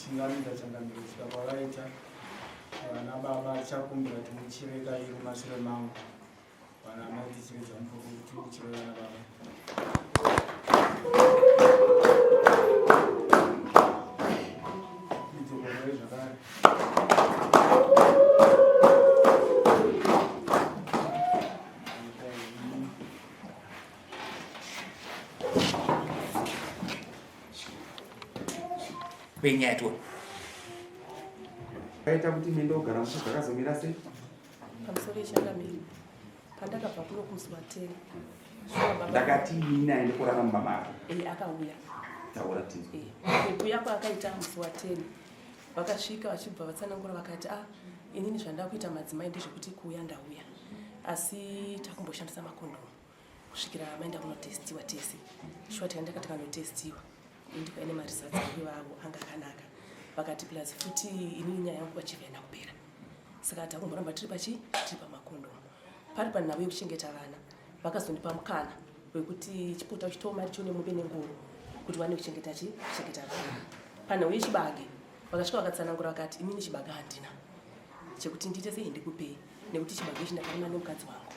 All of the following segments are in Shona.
Ndichingamidza changamire kusvika kwavaita vana baba tichakumbira kuti muchive kairi mumashure mangu vana amai tichiridza mupururu kuti uchive vana baba. Idzokorore zvakare. Penyaya tione. Kaita kuti mende ogara mushe zvakazomira sei? Pamusoro yechangamire pandakabva kuno kumusi wa 10 shuwa baba Ndakati inini aende kurara mumba mako. eh, akauya Taura tinzwe. Eh, kuuya kwaakaita musi wa 10 vakasvika vachibva vatsanangura vakati ah inini zvandakuita madzimai ndezvekuti kuuya ndauya asi takumboshandisa makondomu kusvikira maenda kunotestiwa tese shuwa tikaenda tikanotestiwa ndikaine maresults angu ivavo anga akanaka vakati plus futi inini nyaya yangu kwachivi haina kupera saka takumboramba tiri pachi tiri pamakondomu pari panhau yekuchengeta vana vakazondipa mukana wekuti chipota uchitowo mari chione muve nengoro kuti wane kuchengeta chi kuchengeta vana panhau yechibage vakasvika vakatsanangura vakati inini chibage handina chekuti ndiite sei ndikupei nekuti chibage ichi ndakarima nemukadzi wangu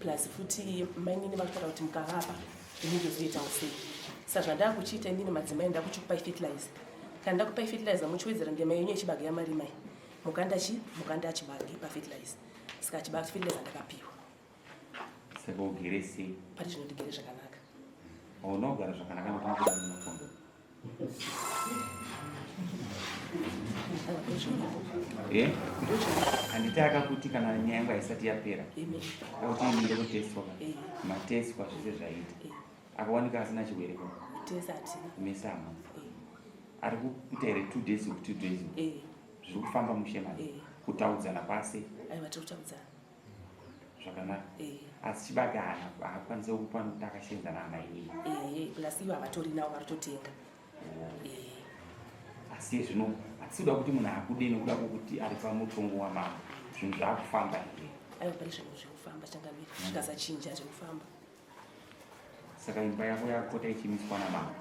plus futi mainini vakutaura kuti mukavapa ini ndozoitawo sei sa zvandakuchiita inini madzimai ndakuchikupai fertilizer kana ndakupai fertilizer muchiwedzera ndema yenyu yechibage yamarimai mukanda chi mukanda chibage pafertilizer saka chibage fertilizer ndakapiwa Saka ugere sei? Pari zvino ndigere zvakanaka. Unogara zvakanaka nokuti makondo. Eh? Handiti akakuti kana nyaya yangu haisati yapera. Akuti ini ndokutestwa. Eh. Matestwa zvese zvaita. Eh. Akawanika asina chirwere ko. Tese hatina. Mese hamuna. Ari kuita here 2 days or 2 days? Zviri kufamba mushe manje. Kutaudzana kwase. Aiwa tiri kutaudzana. Zvakanaka. Asi chibage haana haakwanise kupa nokuti akashenza naamainini. Eh, plus ivo havatori nawo vari kutotenga. Asi zvino hatisi kuda kuti munhu akude nekuda kwokuti ari pamutongo wamambo. Zvinhu zvaakufamba here? Aiwa pari zvinhu zviri kufamba changamire. Zvikasachinja zviri kufamba. Saka imba yako yakupota ichimiswa namambo.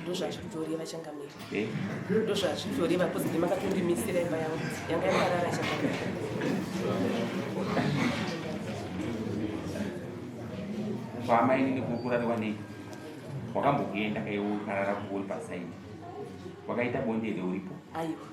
Ndozvazvitoreva changamire. Eh? Ndozvazvitoreva because ndimakatondimisira imba yangu yanga yakarara changamire. Kwamainini kukurariwa nei? Wakambokuenda kaiwe ukarara kuuri pasaidi. Wakaita bonde here uripo? Aiwa.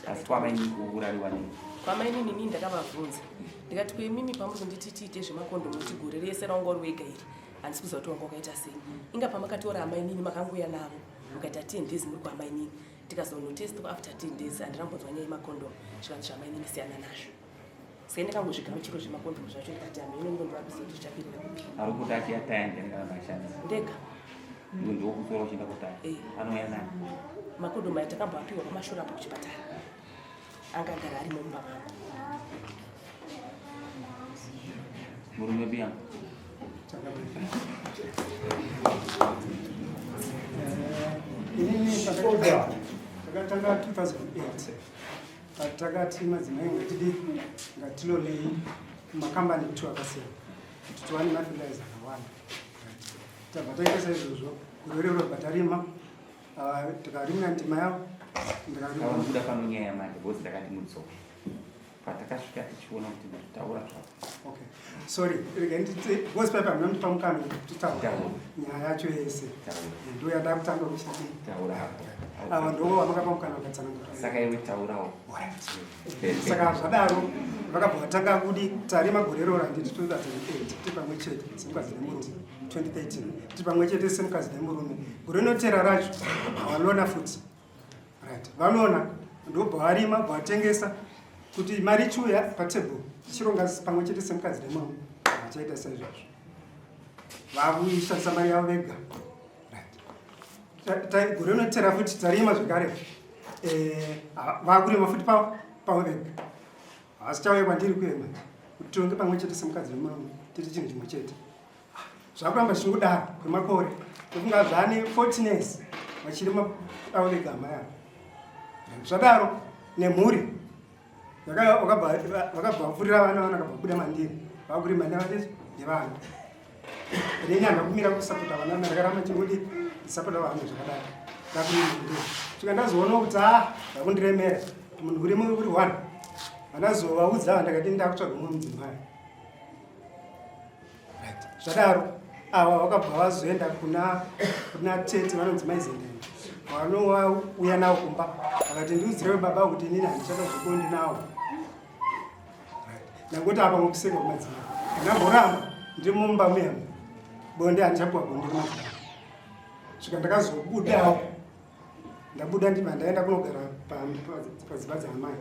Asi kwamainini kukurariwa nei? Kwamainini inini ndakavabvunza. Ndikati kwemimi pamuri kunditi tiite zvemakondomu kuti gore rese raunga uri wega iri handisi kuziva kuti wanga wakaita sei inga pamakatora amainini makangouya navo mukaita 10 days muri kwaamainini tikazonotestwa after 10 days handina kumbonzwa nyaya yemakondomu zvikanzi zvamainini siyana nazvo saka ndakangozvigamuchiro zvemakondomu zvacho ndikati hameno ndondovakuziva kuti zvichapirira kupi ari kuti achiyataya ndiani kana mashandisa ndega iwe ndiwo kutora uchienda kutaya Eh. anouya nani makondomu aya takamboapiwa pamashure apo kuchipatara anga agara arimo mumba mangu murume biyangu Inini takatanga 2008 patakati madzimai ngatidi ngatilolei kumakambani etu akasiyana kuti tiwane mafertilizer akawanda tabva taita saizvozvo gore rero bva tarima ah, tikarimira ndima yavo ndikarimira kuda pano nyaya manje because ndakati mudzoke patakasvika tichiona kuti taura zvako okay sorry rega nditi because paipa hamuna kundipa mukana wekuti titaura nyaya yacho yese ndo yandava kutanga kuchiti taura hako ava ndo vamakapa mukana vakatsanangura saka iwe taurawo saka zvadaro vakabva vatanga kudi tarima gore roro handiti 2008 tiri pamwe chete semukadzi nemurume 2013 tiri pamwe chete semukadzi nemurume gore rinotera racho valona futi right vanoona ndobva varima bva vatengesa kuti mari ichiuya patable tichironga pamwe chete semukadzi nemurume vachaita saizvozvo vakuishandisa mari yavo vega right gore rinotera futi tarima zvekare eh, vakurima futi pavo pavo vega havasi chauya kwandiri kuye manje kuti tironge pamwe chete semukadzi nemurume tiite chinhu chimwe chete zvakuramba zvichingodaro kwemakore ndofunga zvane 14 years vachirima avo vega hama yavo zvadaro nemhuri vakabva vapfurira vana vana vakabva kubuda mandiri vakurima nevana inini handina kumira kusapota vana ndakaramba chingodi ndisapota vana zvakadaro. Ndakuinda. Svika ndazoona kuti ah zvakundiremera. Munhu uri uri one. Vandazovaudza ndakati ndakutsvaga mumwe mudzimai. Right. Zvadaro ava vakabva vazoenda kuna kuna tete vanonzi mai Zendeni. Vanouya nawo kumba vakati ndiudzirewe baba kuti inini handichada zvekundi nawo. Right. Ndangoti apa ngokuseka kumadzimai. Ndamboramba ndiri mumba muya. Bonde handichapuwa bonde kumadzimai. Svika ndakazobudawo ndabuda ndibva ndaenda kunogara padzimba dzaamai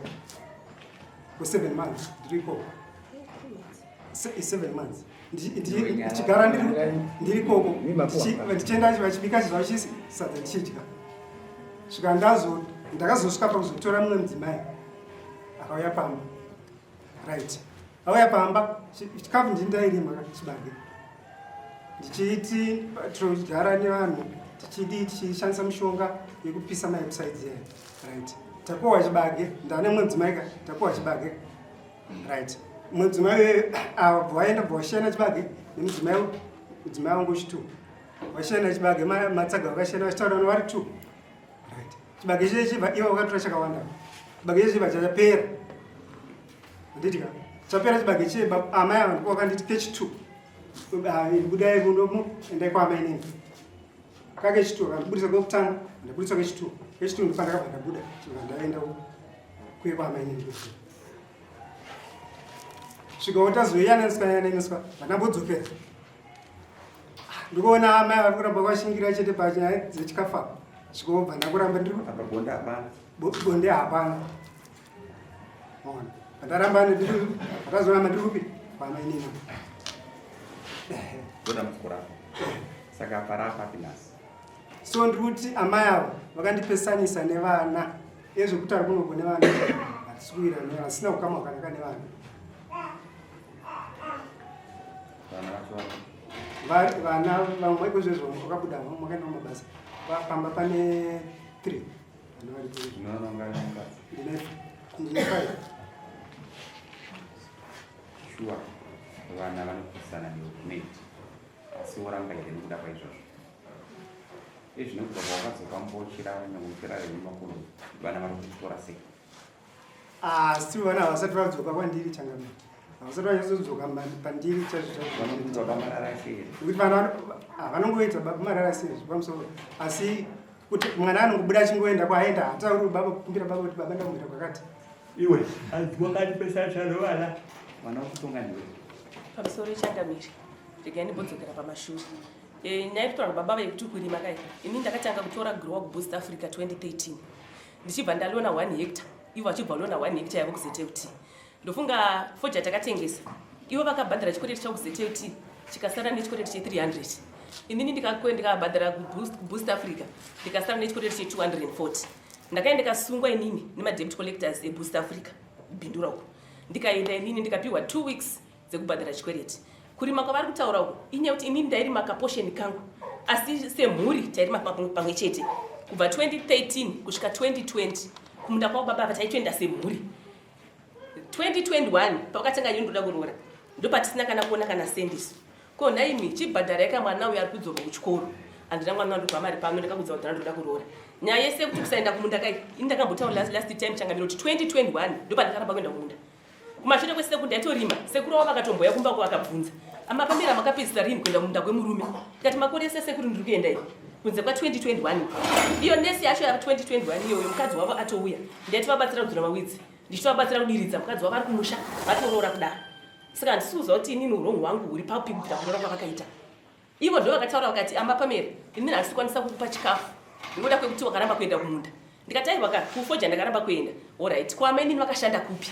for seven months ndiri ikoko seven months ndichigara ndiri ikoko ndichienda vachibika chizvavo chisi sadza ndichidya svika ndazo ndakazosvika pakuzotora mumwe mudzimai akauya pamba right auya pamba chikafu ndini ndairima chibage ndichiti tinogara nevanhu tichidii tichishandisa mishonga yekupisa maepsides yayo right tapuwa chibage ndane mudzimai ka tapuwa chibage right mudzimai ava bva waenda bva washiyana chibage nemudzimai mudzimai wangu chitu washiyana chibage matsaga vakashiyana vachitaura vari two right chibage chiye chibva ivo vakatora chakawanda chibage chiye chibva chachapera handiti ka chapera chibage chiye amai ava ndipo vakanditi kechitu budai munomu endai kwaamai nini kakechitu vakandibudisa kwekutanga ndabudiswa kechitu kechitu ndipo ndakabva ndabuda chibva ndaenda kuye kwaamai nini svika tazoyananiswa yananiswa vandambodzokera ndikuona amai vari kuramba vashingira chete panyaya dzechikafu apa zvikobva ndakuramba ndiri apa bonde hapana bonde hapana ona pandaramba ndiri patazoramba ndiri kupi kwamainini ndodambudziko rako saka apa raapapi nhasi so ndiri kuti amai avo vakandipesanisa nevana ezvekutaura kunoko nevana hatisi kuwirirana vasina ukama hwakanaka nevana vana vamwe ikozvezvo vakabuda vamwe vakaenda kumabasa pamba pane three vana vari ndine five shuwa vana vanopikisana nehukumeti asi woramba here nekuda kwaizvozvo izvino kubva kwawakadzoka mbochirara nyangwe uchirara nemakuru vana vari kutora sei Asi vana havasati vadzoka kwandiri changamire. Havasati vanyatsozoka pandiri chaizvo chaizvo. Baba marara sei here? Nekuti vana vanongoita baba marara sei zvepamusoro. Asi kuti mwana anongobuda achingoenda kwaaenda haatauri baba kukumbira baba kuti baba ndakumbira kwakati. Iwe, hanzi wakandipesa vana. Mwana wakutonga ndiwe. Pamusoro changamire. Regai ndimbodzokera pamashure. Eh, nyaya yekutora baba vekuti kurima kai. Ini ndakatanga kutora grower kuBoost Africa 2013. Ndichibva ndalona 1 hectare ivo vachibva lona 1 hectare yavo kuZTT. Ndofunga foja takatengesa. Ivo vakabhadhara chikwereti chavo kuZTT chikasara nechikwereti che 300. Inini ndikabhadhara kuBoost Africa ndikasara nechikwereti che 240. Ndakaenda ndikasungwa inini nemadebt collectors eBoost Africa kubhindura uko. Ndikaenda inini ndikapiwa 2 weeks dzekubhadhara chikwereti. Kurima kwavari kutaura uku inyaya yekuti inini ndairima kaposheni kangu asi semhuri tairima pamwe chete kubva 2013 kusvika 2020 kumunda kwavo baba ava taitoenda semhuri. 2021 pavakatanga ini ndoda kuroora ndopatisina kana kuona kana sendiso. Ko nhaimi chibhadharai ka mwana uyo ari kudzoka kuchikoro handina mwana wandobva mari pano ndakakudza kuti ndoda kuroora. Nyaya yese yekuti kusaenda kumunda kai ini ndakambotaura last time changamiro kuti 2021 ndopandakaramba kuenda kumunda. Kumashure kwesekuru ndaitorima sekuru wavo vakatomboya kumba ko vakabvunza amapamira makapedzisa rini kuenda kumunda kwemurume ndikati makore ese sekuru ndiri kuenda ini kunze kwa 2021 iyo nesi yacho ya 2021 iyoyo mukadzi wavo atouya ndaitovabatsira kudzura mawidzi ndichitovabatsira kudiridza mukadzi wavo ari kumusha vatoroora kudaro saka handisi kuziva kuti inini urongo hwangu huri papi kubvira kuroora kwavakaita Ivo ndivo vakataura vakati amba Pamela inini handisi kukwanisa kukupa chikafu nekuda kwekuti wakaramba kuenda kumunda. Ndikati aiwa ka kufoja ndakaramba kuenda. Alright ko amai nini vakashanda kupi?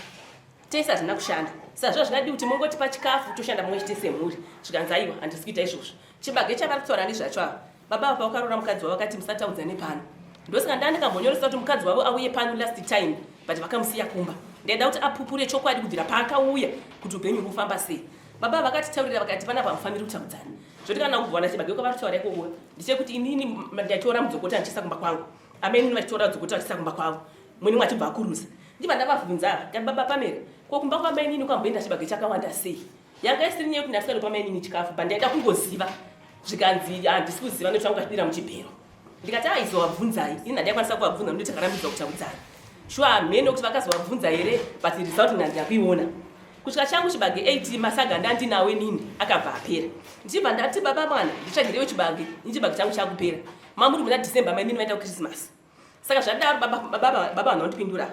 Tese hatina kushanda. Saka zviva zvingadii kuti mongotipa chikafu toshanda pamwe chete semhuri. Zvikanzi aiwa handisi kuita izvozvo. Chibage chavari kutaura nezvacho ava. Baba ava pavakaroora mukadzi wavo vakati musataudzane pano. Ndosaka ndanga ndakambonyoresa kuti mukadzi wavo auye pano last time but vakamusiya kumba. Ndaida kuti apupure chokwadi kubvira paakauya kuti upenyu huri kufamba sei. Baba vakatitaurira vakati panapa hamufaniri kutaudzana. Zvoti kana kubvana chibage kwavari kutaura ikoko ndechekuti inini ndaitora mudzokota ndichiisa kumba kwangu. Amai inini vachitora mudzokota vachiisa kumba kwavo. Mwene achibva akuruza. Ndibva ndavabvunza ava ndikati baba Pamela ko kumba kwamai inini kwamboenda chibage chakawanda sei? Yanga isiri nyaya yekuti ndasika ndopa mai inini chikafu but ndaida kungoziva zvikanzi handisi kuziva nekuti vanga vachidira muchibhero. Ndikati aizovabvunzai ini handaikwanisa kuvabvunza nokuti takarambidzwa kutaudzana. Shuwa hameno kuti vakazovabvunza here but result ndandina kuiona. Kusvika changu chibage 8 masaga ndandinawo inini akabva apera. Ndichibva ndati baba mwana nditsvagirewo chibage ini chibage changu chakupera. Mamuri muna December mainini vaenda kuChristmas. Saka zvadaro baba baba baba vanhu vanotipindura.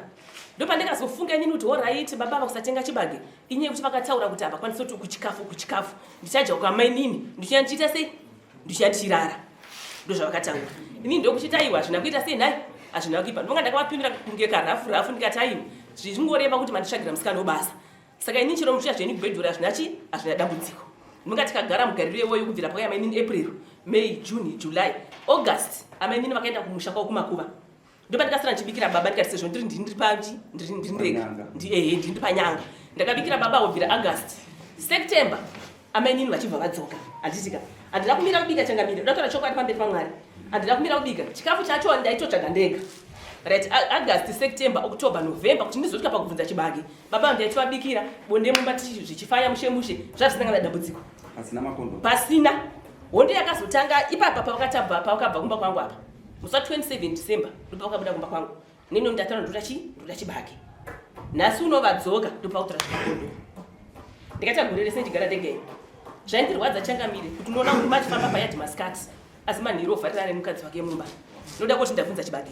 Ndopandakazofunga inini kuti horaiti baba ava kusatenga chibage inyaya yekuti vakataura kuti havakwanisi kuti kuchikafu kuchikafu ndichadya kwamainini ndichiya ndichiita sei ndichiya ndichirara ndozvavakataura inini ndokuchiti aiwa hazvina kuita sei nhai hazvina kuipa ndonga ndakavapindura kunge karafu rafu ndikati aiwa zvingoreva kuti manditsvagira musikana webasa saka inini chero muchiya zvenyu kubhedhura hazvina chi hazvina dambudziko ndonga tikagara mugariro iwoyo kubvira pakauya mainini april may june july august amainini vakaenda kumusha kwavo kumakuva ndopandikasara ndichibikira baba ndikati sezvo ndiri ndiri ndiri pachi ndiri ndiri ndega ehe ndiri panyanga ndakabikira baba kubvira august september amainini vachibva vadzoka handitika handina kumira kubika changamire ndotaura chokwadi pamberi pamwari handina kumira kubika chikafu chacho ndaitotsvaga ndega right august september october november kuti ndizosvika pakubvunza chibage baba ndaitovabikira bonde mumba zvichifaya mushe mushe zvazvisina kana dambudziko pasina makondo pasina hondo yakazotanga ipapa pavakatabva pavakabva kumba kwangu apa musi wa 27 december ndopavakabuda kumba kwangu neno ndataura ndoda chi ndoda chibage nhasi unovadzoka ndopakutora zvimakondo ndikaita gore rese ndichigara ndega ini zvaindirwadza changamire kuti unoona murume achifamba payadhi masikati asi manheru ovharirana nemukadzi wake mumba noda kuti ndabvunza chibage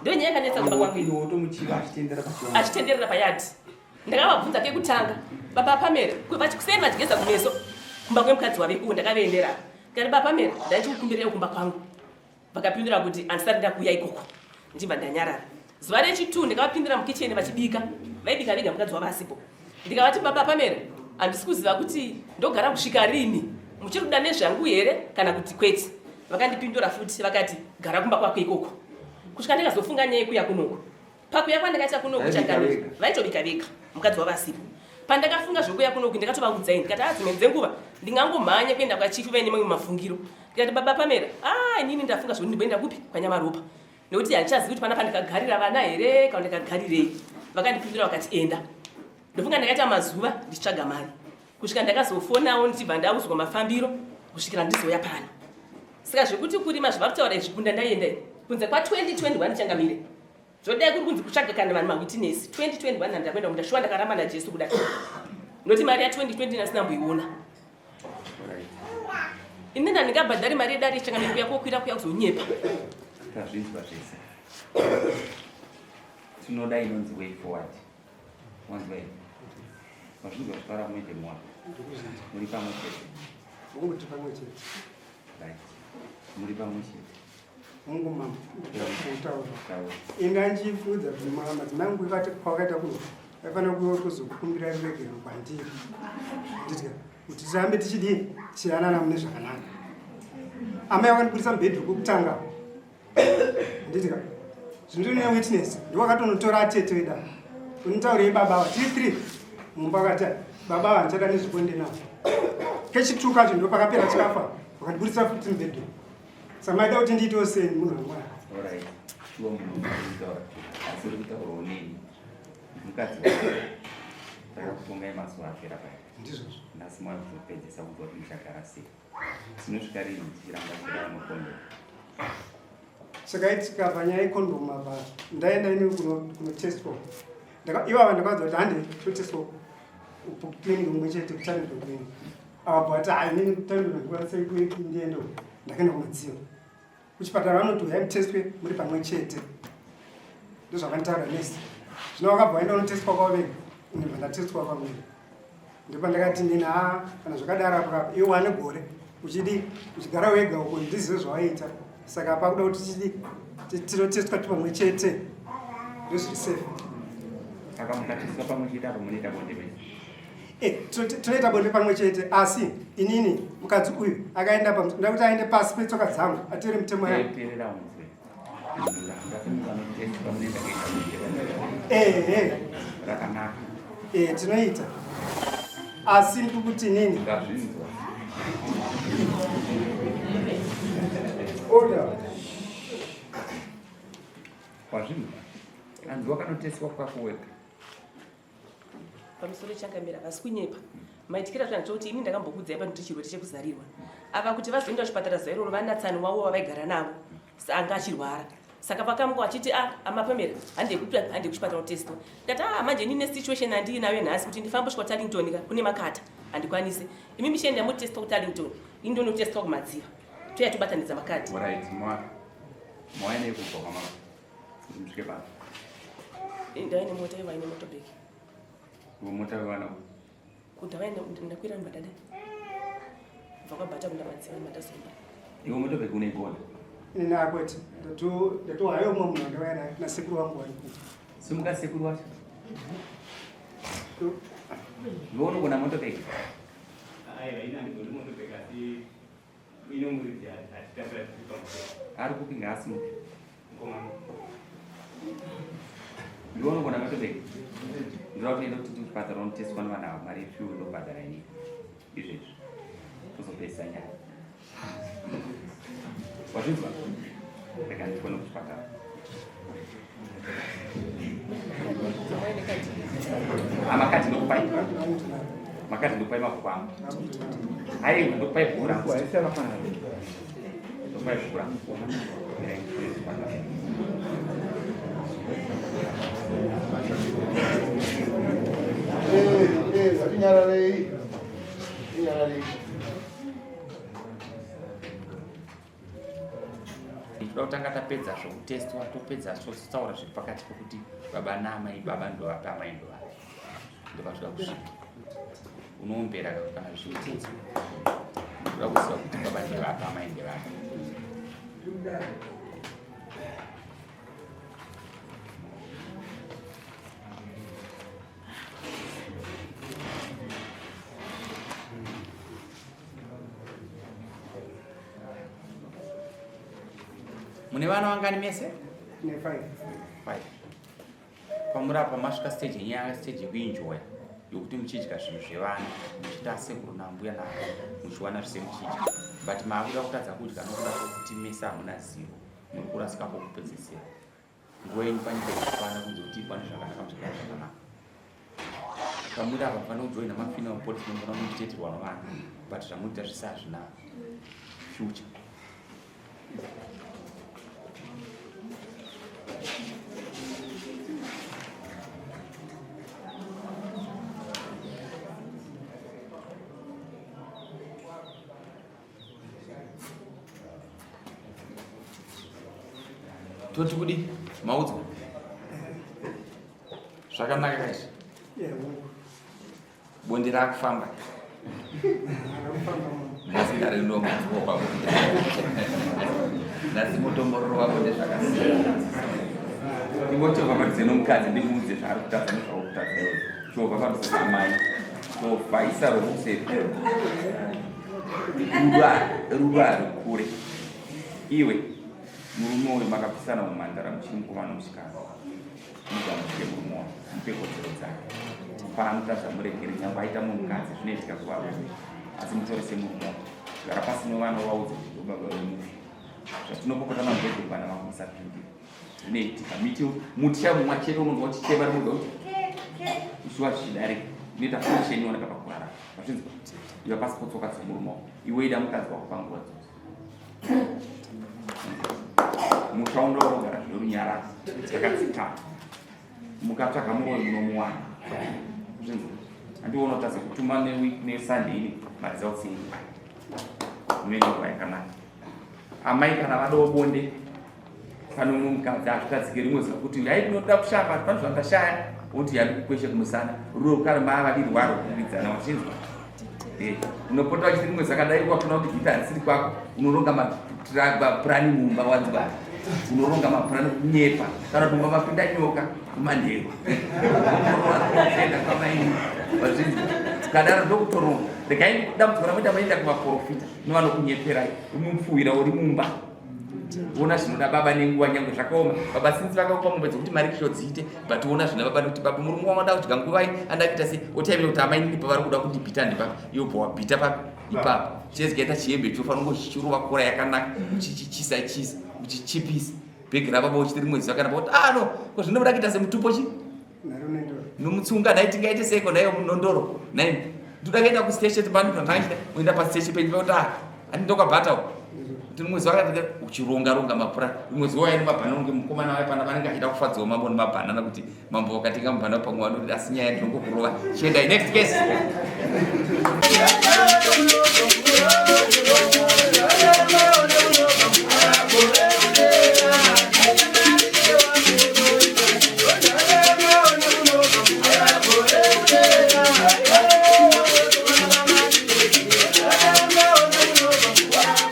ndiyo nyaya yakanetsa kumba kwangu ini wotomuchiva achitenderera pachivanze. Achitenderera payadhi ndakavabvunza kekutanga baba pamera kuseni vachigeza kumeso kumba kwemukadzi wave uwo ndakavaendera ndikati baba pamera ndaichikukumbireyo kumba kwangu vakapindura kuti handisati ndakuuya ikoko ndibva ndanyarara zuva rechitu ndakavapindura mukicheni vachibika vaibika vega mukadzi wavo asipo ndikavati baba pamera handisi kuziva kuti ndogara kusvika rini muchiri kuda nezvangu here kana kuti kwete vakandipindura futi vakati gara kumba kwako ikoko kusvika ndikazofunga nyaya yekuya kunoku pakuya kwandakaita kunoku changamire vaitobika vega mukadzi wavo asipo pandakafunga zvekuya kunoku ndakatovaudza ndikati a ah, dzimwe dzenguva ndingangomhanya kuenda kwachifu vaine mamwe mafungiro ndikati baba pamera a ah, inini ndafunga zvekuti ndimboenda kupi kwanyamaropa nekuti handichazivi kuti panapa ndikagarira vana here kana ndikagarirei vakandipindura vakati enda ndofunga ndakaita mazuva ndichitsvaga mari kusvika ndakazofonawo ndichibva ndaudzwa mafambiro kusvikira ndizouya pano saka zvekuti kurima zvavari kutaura izvi kunda ndaienda ini kunze kwa 2021 changamire zvodai kuri kunzi kutsvaga kana vanhu mawitness 2021 handakuenda kumunda shuwa ndakaramba najesu kudai noti mari ya 2020 asina mboiona ini ndandingabhadhari mari yedare changamire kuya kokwira kuya kuzonyepa tazvinzwa zvese tinoda inonzi way forward wanzwa here wazvinzwa zvitaura kumedhemu wako muri pamwe chete muri pamwe chete right muri pamwe chete mungu mama kutaura inga ndichipfuudza kuti madzimai angu kwakaita kuno aifanira kuzokumbira ruregero kwandiri nditya kuti tirambe tichidii tichiyanana mune zvakanaka amai vakandibudisa mubhedhu kwekutanga Handiti ka? Zvindiri ne witness ndiwo akatonotora atete vedu ava. Unitaurei baba ava tiri three mumba akati baba ava ndichada nezvibonde navo. Kechitu kacho ndo pakapera chikafa vakandiburitsa futi mubhedhu. Saka maida kuti ndiitewo sei munhu waMwari? Alright. Shuwa munhu uri kutaura asi uri kutaurawo neni. Mukadzi wako. Takakutongai mazuva apera paya. Ndizvozvo. Nhasi mava kuzopedzisa kunzwa kuti muchagara sei. Tinosvika rini tichiramba tichidava makondomu? Chakaitika panyaya yekondomu apa ndaenda ini kunotestwa ivava ndakavaudza kuti hande totestwa kuclinic mumwe chete kutalent clinic ava bvati hai inini kutalent ndikwanisa ndiende ndakaenda kumadziva kuchipatara vanoti uyai mutestwe muri pamwe chete ndozvavanditaura nesi zvino vakabva vaenda unotestwa kwavo vega ndibva ndatestwa kwangu ndopandakati nini ha kana zvakadaro apo kapo iwe wane gore uchidi uchigara wega uko ndizive zvawaiita saka pakuda kuti tichidi tinotestwa tipamwe chete ndozviri safe saka mukatestwa pamwe chete apo munoita bonde mese eh, tinoita bonde pamwe chete asi inini mukadzi uyu akaenda ndakuti aende pasi petsoka dzangu atere mutemo yangu Ehe. Rakanaka. Eh, tinoita. Asi ndikuti nini? Ndazvinzwa. Order. Wazvinzwa? Anzi wakanoteswa kwako wega. Pamusoro changamira havasi kunyepa. Maityira zvangu chekuti ini ndakambokuudzai pano kuti chirwere chekuzarirwa. Ava kuti vazoenda kuchipatara zuva iroro vanatsani wavo vavaigara navo anga achirwara. Saka vakamuka vachiti a ah, amapamera hande kupi hande kuchipatara kutestwa. Ndati ah manje ini nesituation andiinayo nhasi kuti ndifambe kusvika kuTarlington ka kune makata handikwanise. Imi michienda motestwa kuTarlington ini ndonotestwa kuMadziva. Toya tobatanidza makadhi. Alright, mwa mwa ne kubva kwama kuti musvike pano. Ndaiva nemota ivo vaine motobheki. Mota vana Kudhava ndakwira mbadada. Kubva kwabhata kunda madziva mandazomba. Iwe motobheki unoigona? Ini akwete ndatohayo umwe munhu andauya naye nasekuru vangu vari kuita. Simuka sekuru wacho. Iwe unogona motobheki? Aiwa ini handigoni motobheki asi inomuridzi hatitambira tiri pamusoro. Ari kupi ngaasimuke. Mukomana. Iwe unogona motobheki? Ndoda kuti enda kuti kuchipatara unotestwa nevana ava mari yefuel ndobhadhara ini izvezvi. Tozopedzisa nyaya. Wazvinzwa? Rega ndifone kuchipatara. Amakadhi ndokupai. Makadhi ndokupai mabhuku angu. Aiwa ndokupai bhuku rangu. Ndokupai bhuku rangu. Mirai ndifone kuchipatara. Eh, eh, ngatinyararei. Tinyararei. Toda kutanga tapedza zvokutestwa topedza totaura zviri pakati pokuti baba naamai baba ndovapi amai ndovapi ndopatoda kusvika unoombera kana zvichikutenzi toda kuziva kuti baba ndevapi amai ndevapi. Mune vana vangani mese? Ne 5. 5. Pamuri apa masvika stage yenyaya stage yekuenjoya yokuti muchidya zvinhu zvevana muchiita sekuru nambuya navo muchiwana zvise muchidya but maakuda kutadza kudya nokuda kwokuti mese hamuna zivo muri kurasika kwokupedzesera nguva yenyu panyika ichikwana kunze kuti ikwane zvakanaka muchigara zvakanaka pamuri apa pane kujoina mafuneral policy munogona muchiteterwa nevana but zvamunoita zvese hazvina future. Toti kudi maudzwa zvakanaka kaizvi bonde rakufamba nhasi ndarinomudziwo pabonde nhasi mutombororo wabonde zvakasiyana ingotobva padhuze nomukadzi ndimuudze zvaari kutadza nezvauri kutadza iwe tobva padhuze namai tobva isa rokuseri rudo harukure iwe murume uyu makapisana umhandara muchiri mukomana nomusikana Mugamuchire murume wako, mupe kodzero dzake. Paanotadza muregere, nyangwe aita munhukadzi zvinoitika kuvarume, asi mutore semurume wako. Gara pasi nevana uvaudze kuti ndobaba vemufi. Zvatinopopota mabhebheri vana vangu musapindira. Zvinoitika. Miti muti chaiwo mumwe chete unonzwa uchichema rimwe kuti uchiwa zvichidarika. Inoita function ioneka pakurara. Vazvinzwa? Iva pasi potsoka dzemurume wako. Iwe ida mukadzi wako panguva dzose. Musha unoda unogara zvine runyararo takadzikama. Mukatsvaga muroyi munomuwana. Zvinzwa? Handiona kutadza kutuma neweek neSunday ini maresults enyu. Munoenda nguva yakanaka. Amai kana vadawo bonde pane umwe mukadzi hazvitadzike rimwe zuva kuti hai ndinoda kushamba pane zvandashaya woti yandikukweshe kumusana rudo kana maavadiri waro kukwikwidzana wachinzwa eh, unopota uchiti rimwe zvakadai kwakuna kuti gita harisiri kwako unoronga mapurani mumba wanzwa unoronga mapurani kunyepa kana kuti mumba mapinda nyoka kumanheru enda kwamaini wazvinzwa kadaro ndokutoronga regai dambudziko ramoita maenda kuvaprofita nevanokunyeperai umupfuwira uri mumba ona zvinoda baba nenguva nyangwe zvakaoma baba sinzi vakakupa mombe dzekuti mari kisho dziite but ona zvina baba nekuti baba murume wangu ada kudya nguvai anda kuita sei otaimira kuti amainini pavari kuda kundibhita ndipapi iwo bva wabhita papi ipapo chezikaita chihembe chofanira kunge chichirova kora yakanaka uchichichisa chisa uchichipisa bhegi rababa uchiti rimwe zuva kana pakuti ah no ko zvinoda kuita semutupo chi nomutsunga nhai tingaite seiko nhaiyo munondoro nhai. Ndoda kuenda kustation pano panhangida uenda pastation penyu pakuti ah ani ndokabhata uko. Kuti rimwe zuva akati uchironga ronga mapura rimwe zuva waenda mabhanana kunge mukomana waye pana vanenge achida kufadzawo mambo nemabhanana kuti mambo wakatenga mubhanana pamwe vanoti asi nyaya ndinongokurova. Chiendai next case.